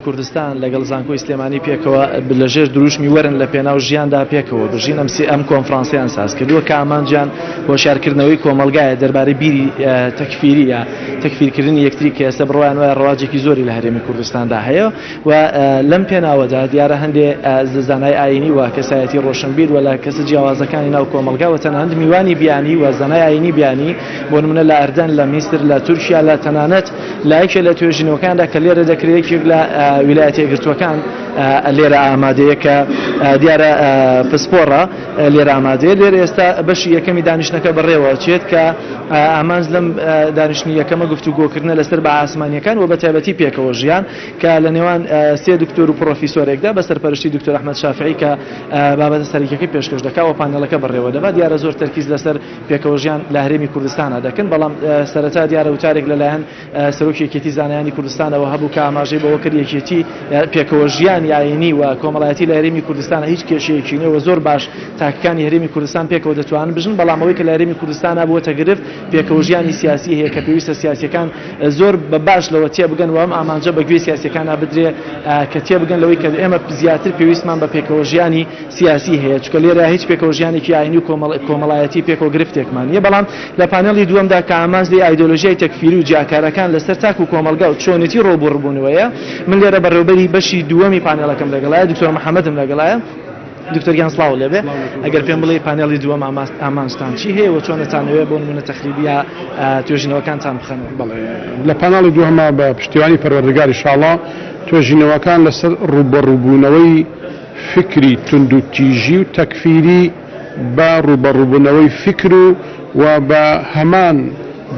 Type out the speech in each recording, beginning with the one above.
کوردستان لەگەڵ زانکۆی سلێمانی پێکەوە لە ژێر دروشمی وەرن لە پێناو ژیاندا پێکەوە بژین ئەم ئەم کۆنفرانسەیان ساز کردووە کە ئامانجیان هۆشیارکردنەوەی کۆمەڵگایە دەربارەی بیری تەکفیری یا تەکفیرکردنی یەکتری کە ئێستا بڕوایان وایە ڕەواجێکی زۆری لە هەرێمی کوردستاندا هەیە و لەم پێناوەدا دیارە هەندێ زانای ئایینی و کەسایەتی ڕۆشنبیر و لە کەسە جیاوازەکانی ناو کۆمەڵگا و تەنانەت میوانی بیانی و زانای ئایینی بیانی بۆ نمونە لە ئەردەن لە میسر لە تورکیا لە تەنانەت لە یەکێ لە توێژینەوەکاندا کە لێرە دەکرێت یەکێک لە ویلایەتە یەکگرتووەکان لێرە ئامادەیە کە دیارە پسپۆڕە لێرە ئامادەیە. لێرە ئێستا بەشی یەکەمی دانیشتنەکە بەڕێوەچێت کە ئامانج لەم دانیشتنی یەکەمە گفتوگۆکردنە لەسەر بەها ئاسمانییەکان و بەتایبەتی پێکەوە ژیان کە لە نێوان سێ دکتۆر و پڕۆفیسۆرێکدا بە سەرپەرشتی دکتۆر ئەحمەد شافعی کە بابەتە سەرەکیەکەی پێشکەش دەکا و پانێڵەکە بەڕێوە دەبات. دیارە زۆر تەرکیز لەسەر پێکەوەژیان لە هەرێمی کوردستانا دەکەن، بەڵام سەرەتا دیارە وتارێک لەلایەن سەرۆکی یەکێتی زانایانی کوردستانەوە هەبوو کە ئاماژەی بەوە کرد یەکێتی پێکەوەژیانی ئایینی و کۆمەڵایەتی لە هەرێمی کوردستانا هیچ کێشەیەکی نییە و زۆر باش تاکەکانی هەرێمی کوردستان پێکەوە دەتوانن بژن، بەڵام ئەوەی کە لە هەرێمی کوردستانا بووەتە گرفت پێکەوەژیانی سیاسی هەیە کە پێویستە سیاسییەکان زۆر بە باش لەوە تێبگەن و ئەم ئامانجە بە گوێی سیاسییەکانا بدرێ کە تێبگەن لەوەی کە ئێمە زیاتر پێویستمان بە پێکەوەژیانی سیاسی هەیە، چونکە لێرە هیچ پێکەوەژیانێکی ئاینی و کۆمەڵایەتی پێکەوە گرفتێکمان نییە، بەڵام لە پانێڵی دووەمدا کە ئامانج لێی ئایدۆلۆژیای تەکفیری و جیاکارەکان لەسەر تاک و کۆمەڵگا و چۆنێتی ڕووبوڕبوونەوەیە، من لێرە بەڕێوبەری بەشی دووەمی پانێڵەکەم لەگەڵایە، دکتۆر محەمەدم لەگەڵایە. دکتۆر گیان سڵاوت لێبێ، ئەگەر پێم بڵێی پانێڵی دووەم ئامانجتان چی هەیە و چۆن ئەتانەوێ بۆ نموونە تەخریبی یا توێژینەوەکانتان بخەنەوە؟ بەڵێ لە پانێڵی دووهەما بە پشتیوانی پەروەردگار ئیشاڵا توێژینەوەکان لەسەر ڕووبەڕووبوونەوەی فیکری توندوتیژی و تەکفیری بە ڕووبەڕووبوونەوەی فیکر و و بە هەمان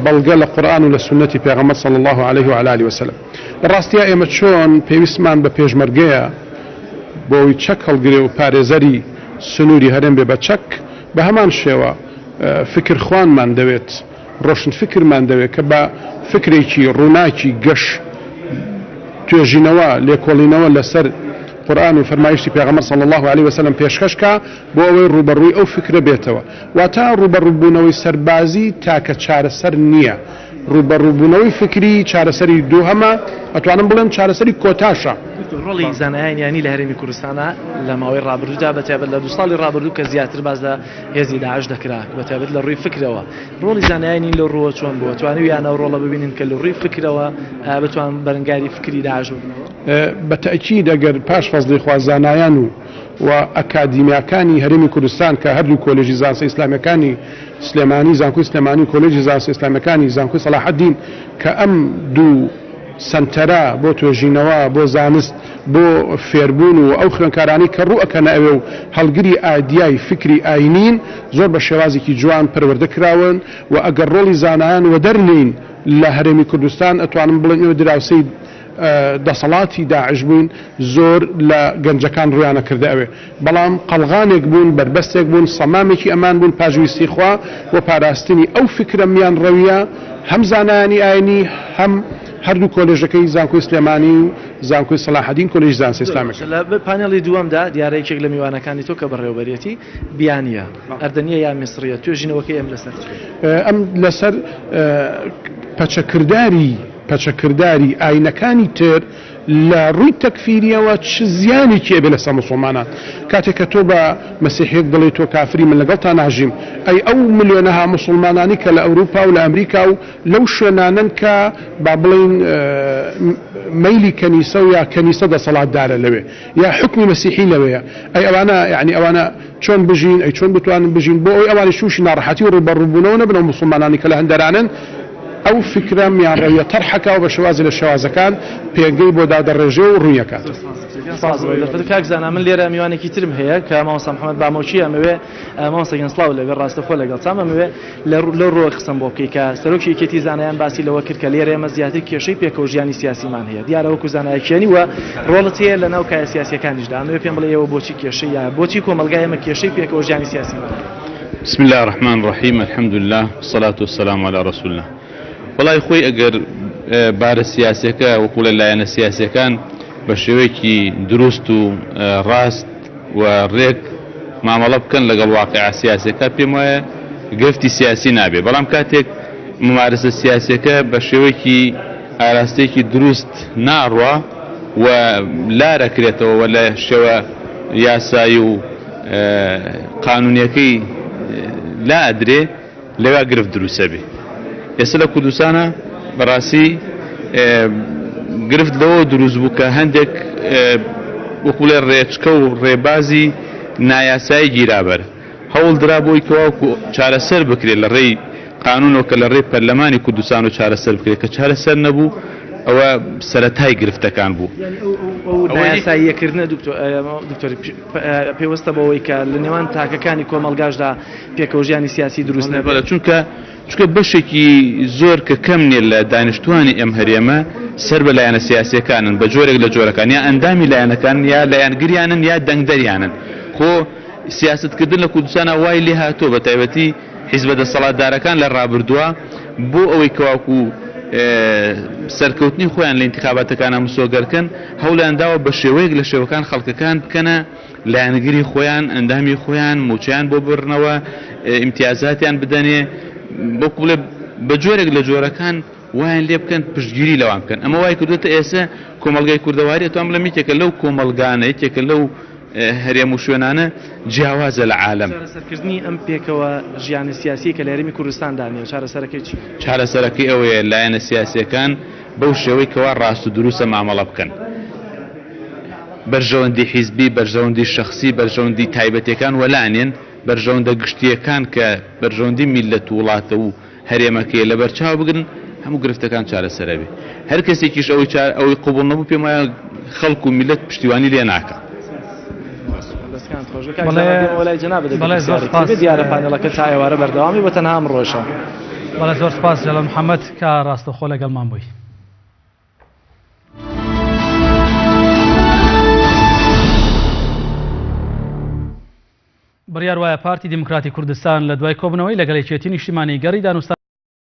بەڵگە لە قورئان و لە سوننەتی پێغەمبەر صلی اللە علیه و علی آله وسلم. لە ڕاستیا ئێمە چۆن پێویستمان بە پێشمەرگەیە بۆ ئەوەی چەک هەڵگرێ و پارێزەری سنووری هەرێم بێ بە چەک، بە هەمان شێوە فیکرخوانمان دەوێت، ڕۆشنفکرمان دەوێت کە بە فکرێکی ڕووناکی گەش توێژینەوە، لێکۆڵینەوە لەسەر قورئان و فەرمایشتی پێغەمبەر صلی اللە علیە وسلم پێشکەش کا بۆ ئەوەی ڕووبەڕووی ئەو فکرە بێتەوە. واتە ڕووبەڕووبوونەوەی سەربازی تاکە چارەسەر نییە. ڕووبەڕووبوونەوەی فکری چارەسەری دووهەمە، ئەتوانم بڵێم چارەسەری کۆتاشە. دکتۆر ڕۆڵی زانایان یانی لە هەرێمی کوردستانا لە ماوەی ڕابردوودا بەتایبەت لە دووساڵی ڕابردوو کە زیاتر باس لە هێزی داعش دەکرا بەتایبەت لە ڕووی فکرەوە ڕۆڵی زانایانی لەو ڕووە چۆن بووە توانیویانە ئەو ڕۆڵە ببینن کە لە ڕووی فکرەوە بتوان بەرەنگاری فکری داعش ببنەوە؟ بە تەئکید ئەگەر پاش فەزڵی خوا زانایان و و ئەکادیمیاکانی هەرێمی کوردستان کە هەردوو کۆلێژی زانستە ئیسلامیەکانی سلێمانی زانکۆی سلێمانی و کۆلێژی زانستە ئیسلامیەکانی زانکۆی سەلاحەدین کە ئەم دوو سەنتەرە بۆ توێژینەوە، بۆ زانست، بۆ فێربوون و ئەو خوێندکارانەی کە ڕوو ئەکەنە ئەوێ و هەڵگری ئایدیای فیکری ئاینین زۆر بە شێوازێکی جوان پەروەردە کراون و ئەگەر ڕۆڵی زانایان وەدەر نێین لە هەرێمی کوردستان ئەتوانم بڵێم ئێمە دراوسێی دەسەڵاتی داعش بووین زۆر لە گەنجەکان ڕوویان ئەکردە ئەوێ بەڵام قەڵغانێک بوون بەربەستێک بوون سەمامێکی ئەمان بوون پاش ویستی خوا بۆ پاراستنی ئەو فیکرە میانڕەویە هەم زانایانی ئاینی هەم هەردوو کۆلێژەکەی زانکۆی سلێمانی و زانکۆی سەلاحەدین کۆلێژی زانستە ئیسلامیەکان. لە پانێڵی دووەمدا دیارە یەکێک لە میوانەکانی تۆ کە بەڕێوەبەرێتی بیانییە، ئەردەنییە یا میسڕییە، توێژینەوەکەی ئەم لەسەر چییە؟ ئەم لەسەر پەچەکرداری پەچەکرداری ئاینەکانی تر لە ڕووی تەکفیریەوە چ زیانێکی ئەبێ لەسەر موسڵمانان؟ کاتێک کە تۆ بە مەسیحیەک دەڵێی تۆ کافری من لەگەڵتا ناژیم، ئەی ئەو ملیۆنەها موسڵمانانەی کە لە ئەوروپا و لە ئەمریکا و لەو شوێنانەن کە با بڵێین مەیلی کەنیسە و یا کەنیسە دەسەڵاتدارە لەوێ یا حوکمی مەسیحی لەوێیە ئەی ئەوانە یانی ئەوانە چۆن بژین ئەی چۆن بتوانن بژین بۆ ئەوەی ئەوانیش تووشی ناڕەحەتی و ڕووبەڕووبوونەوە نەبن ئەو موسڵمانانەی کە لە هەندەرانن ئەو فیکرە میانڕەویە تەرحەکا و بە شێوازێ لە شێوازەکان پێگەی بۆ دادەڕێژێ و ڕوونی ئەکاتەوە. سپاس بۆ دەرفەت کاک زانا من لێرە میوانێکی ترم هەیە کە مامۆستا محەمەد بامۆکی ئەمەوێ مامۆستا گیان سڵاو لێبێ ڕاستەوخۆ لەگەڵتام ئەمەوێ لە لەو ڕووە قسەم بۆ بکەی کە سەرۆکی یەکێتی زانایان باسی لەوە کرد کە لێرە ئێمە زیاتر کێشەی پێکەوە ژیانی سیاسیمان هەیە دیارە وەکو زانایەکیانی و ڕۆڵت هەیە لە ناو کایە سیاسیەکانیشدا ئەمەوێ پێم بڵێ ئێوە بۆچی کێشەی یا بۆچی کۆمەڵگای ئێمە کێشەی پێکەوە ژیانی سیاسیمان هەیە؟ بسم اللە الرحمن الرحیم الحمدللە والصلاة والسلام علی رسول اللە وەڵای خۆی ئەگەر بارە سیاسیەکە وەکو لە لایەنە سیاسیەکان بە شێوەیەکی دروست و ڕاست و ڕێک مامەڵە بکەن لەگەڵ واقیعە سیاسیەکە پێم وایە گرفتی سیاسی نابێ بەڵام کاتێک ممارەسە سیاسیەکە بە شێوەیەکی ئاراستەیەکی دروست ناڕوا و لارەکرێتەوە و لە شێوە یاسایی و قانونیەکەی لا ئەدرێ لەویا گرفت دروسەبێ. ئێستا لە کوردستانە بەڕاستی گرفت لەوە دروست بوو کە هەندێک وەکو بڵێ ڕێچکە و ڕێبازی نایاسایی گیرابەر. هەوڵ درا بۆی کە وەکو چارەسەر بکرێت لە ڕێی قانونەوە کە لە ڕێی پەرلەمانی کوردستان و چارەسەر بکرێت کە چارەسەر نەبوو ئەوە سەرەتای گرفتەکان بوو. یانی ئەو نایاساییەکردنە دکتۆر پەیوەستە بەوەی کە لە نێوان تاکەکانی کۆمەڵگاشدا پێکەوەژیانی سیاسی دروست نەبێت. چونکە چونکە بەشێکی زۆر کە کەم نیە لە دانیشتوانی ئەم هەرێمە سەر بە لایەنە سیاسیەکانن بە جۆرێک لە جۆرەکان یا ئەندامی لایەنەکانن یا لایەنگریانن یا دەنگدەریانن خۆ سیاسەت کردن لە کوردستانا وای لێ هاتووە بە تایبەتی حیزبە دەسەڵاتدارەکان لە ڕابردووە بۆ ئەوەی کەواکو سەرکەوتنی خۆیان لە ئینتخاباتەکانا مسۆگەر کەن هەوڵیان داوە بە شێوەیەک لە شێوەکان خەڵکەکان بکەنە لایەنگری خۆیان، ئەندامی خۆیان، مووچەیان بۆ ببڕنەوە، ئیمتیازاتیان بدەنێ، وەکو بڵێ بە جۆرێک لە جۆرەکان وایان لێ بکەن پشتگیری لەوان بکەن. ئەمە وای کردووەتە ئێستا کۆمەڵگای کوردەواری ئەتوانم بڵێم یەکێکە لەو کۆمەڵگانە، یەکێکە لەو هەرێم و شوێنانە جیاوازە لە عالەم. چارەسەرکردنی ئەم پێکەوە ژیانە سیاسیەی کە لە هەرێمی کوردستاندا نییە، چارەسەرەکەی چییە؟ چارەسەرەکەی ئەوەیە لایەنە سیاسییەکان بەو شێوەی کەوا ڕاست و دروستە مامەڵە بکەن. بەرژەوەندی حیزبی، بەرژەوەندی شەخسی، بەرژەوەندی تایبەتیەکان وەلانێن، بەرژەوەندە گشتیەکان کە بەرژەوەندی میللەت و وڵاتە و هەرێمەکەیە لەبەرچاو بگرن، هەموو گرفتەکان چارەسەر ئەبێ. هەر کەسێکیش ئەوەی چار ئەوەی قبوڵ نەبوو پێم وایە خەڵک و میللەت پشتیوانی لێ ناکا. دەستەکانت خۆش بێ کاک زانا دێمەوە لای جەنابت ئەگەر بەڵێ زۆر پرسیارێک سپاس هەبێ دیارە پانێڵەکە تا ئێوارە بەردەوامی بۆ تەنها ئەمڕۆشە. بەڵێ زۆر سپاس جەلال محەمەد کە ڕاستەوخۆ لەگەڵمان بووی. بڕیار وایە پارتی دیموکراتی کوردستان لە دوای کۆبوونەوەی لەگەڵ یەکێتی نیشتیمانی گەڕی دانوستان.